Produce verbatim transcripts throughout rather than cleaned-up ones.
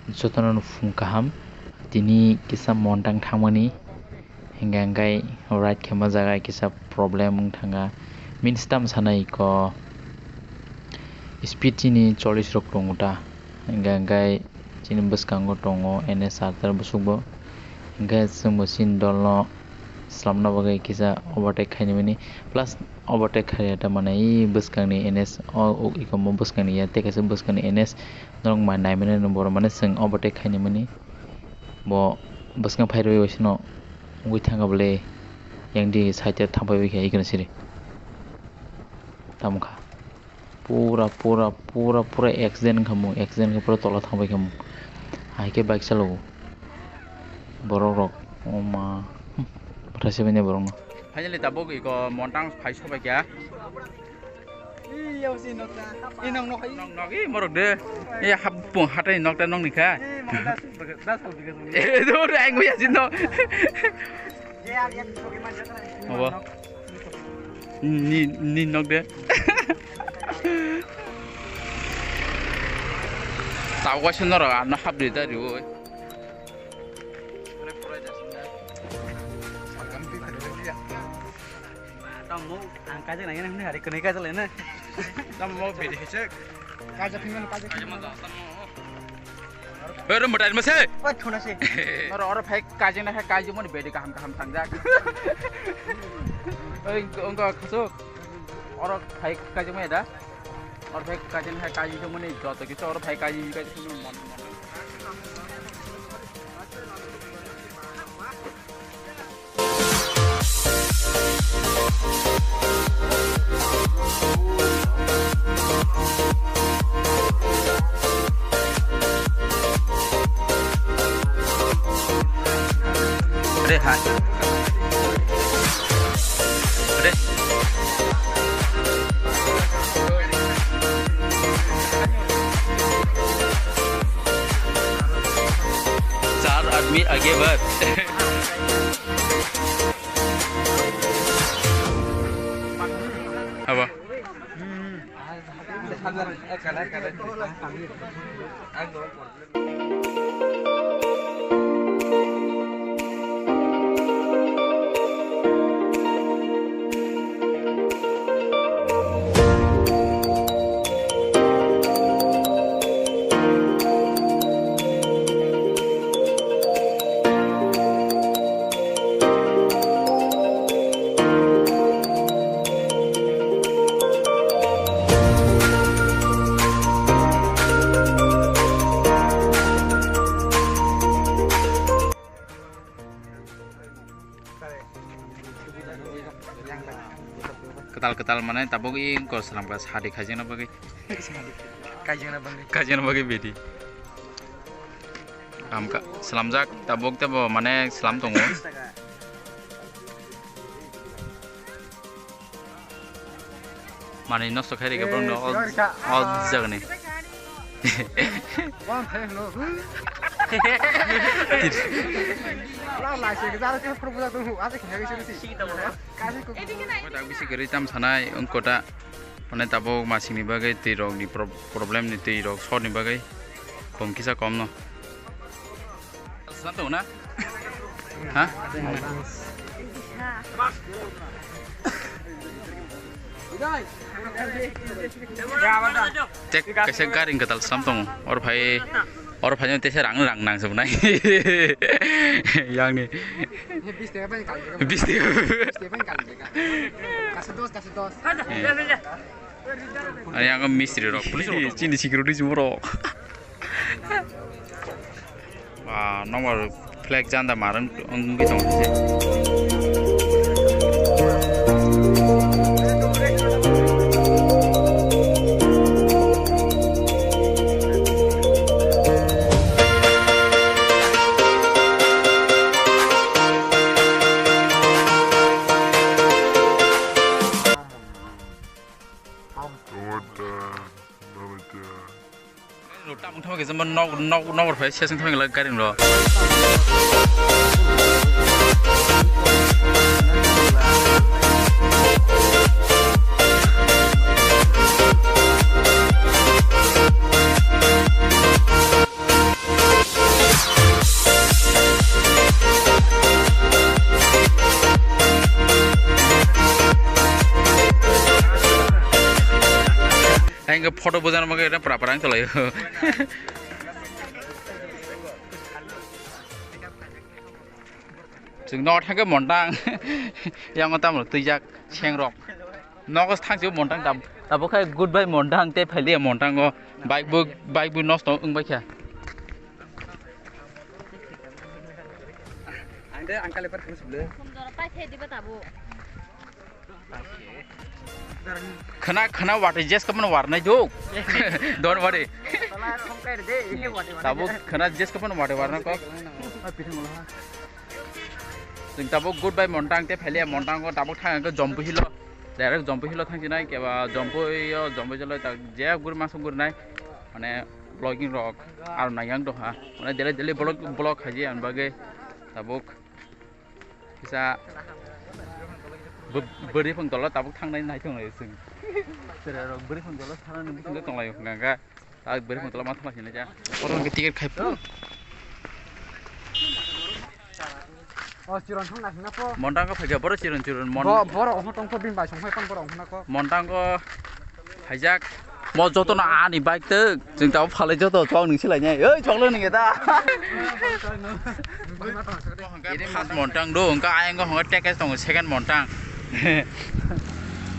Jotono phung kaham, tini kisa montang thangmani, hingka hingkai ride khaima jaga kisa problem wng thangkha, means tam sanai ko speed chini chollish rok tongo ta, hingka hingkai chini bwskango tongo N S atar bwsukbo, hingke chwngbo chini dolno slamna bagwi kisa overtake khainimani, plus overtake khaiya ta mane i bwskangni N S o ikomo bwskangni ya tei kaisa bwskangni N S norok mai naimani borok mane chwng overtake khainimani bo bwskang phai rwui waisano wngwi thangkha bwle yang di side o thangpai baikha ikono siri tamo kha. Pura, pura, pura, pura accident wngkha mung, accident wngkha pura tola thangbai kha mung. Hai khe bike chalo borok rok, oma, bwtha se manya borok no. Finally tabuk iko montang phai sobai kha. Nok nok i morok de. E hap pung hatai nok ta nok ni kha. E do rang ya jin no. Abo. Ni, ni nok de. Tao kaisa norok ano hap de ta riwo. Tamo ang kaje nang nang hari kene kaje lena. Tamo bedi hecek. Kaje phimano kaje phimano. Oi, rum batai mase. Oi, thuna se. Oro, oro phai kajing na, kajing mani bedi kaham, kaham tangjak. Oi, ongko khasuk. Oro phai kajing mani da. Oro phai kajing na, kajing mani joto kisu oro phai kajing, kajing mani mon, mon. Re hai. Re. चार आदमी आगे बढ़। Haba. Kwtal kwtal mane tabuk i wngkor swnamkha sadi khaijana bagwi. Kaijakna bagwi. Kaijakna bagwi bedi. Amka slamjak tabuk tebo mane slam tongo. Mane nosto khai rikha borokno o, o jagani. Bisi kwrwi tam sanai wngkota. Mane tabuk masingni bagwi twi rokni pro-, problem ni twi rok sor ni bagwi kom kisa kom no. Sna tongo na? Ha? Tek kaisa gari wngkha tal slam tongo. Or phai, or phai tesa rang, rang nang se bwnai. Yang ni. Bis taka bai kal. Bis taka. Bis taka bai kal. Kaisa dos, kaisa dos. Eh. Ani ang mistri rok, police rok. Chini security chumbo rok. Ba, number plate janda marang wngwi tong se. Tamung tamo khe jemon nok, nok, nok rok phai seseng thangwi glak gari rok. Photo bujana bagwi ere pra pra wng tonglaio. Chwng no thangkhe Montang. Yang o tamo twijak sengrok. Nogo thangsi Montang tab. Tabuk khai goodbye Montang tei phailiya Montang o. Bike bo, bike bo nosto wng bai kha. Ang de ang kale par khum suble. Khum jora pai khe diba tabuk. Khana, khana watwi jes kapan warnai jok. Don't worry. Tabuk khana jes kapan watwi warna kok. Chwng tabuk goodbye Montang tei phailiya Montang o tabuk thang khe Jompu hilo. Direct Jompu hilo thang sinai keba Jompu yo Jompu jalo tak je gur masuk gurnai. Mane vlogging rok aro nai yang doha. Mane daily daily vlog vlog khaji ang bagwi tabuk. Kisa bw-, bwrwi phung tolo tabuk thangnai nai tonglai chwng. Tere rok bwrwi phung tolo thangnani bisingtwi tonglai hwnka hwnka. Tabuk bwrwi phung tolo ma thangla sinai ja. Oro hwnke ticket khai phuru. O chiron thang na hwnna po. Montang ko phaikha boro chiron chiron mon. Bo-, boro omo tong po bini bai song phai pan boro omo na ko. Montang ko Haijak. Mo joto no ani bike tok. Chwng tabuk phalai joto chwng nung silai nai. Oi chwng le nung eta. First Montang do, hwnkha ayang go hwnga tekes tongo second Montang.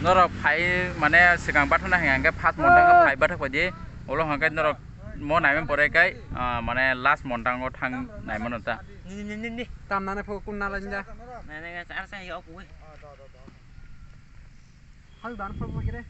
Norok phai mane swkang bathana hwnga hwnkhe first Montang phai bathak phaidi. Ulo hwnkhe norok mo naiman pore kai, ah, mane last Montang o thang naimano ta. Ni, ni, ni, ni. Tam nane pho kun nalai nda. Nai, nai, nai, ar sa yok ui. Hal dan pho pho kire.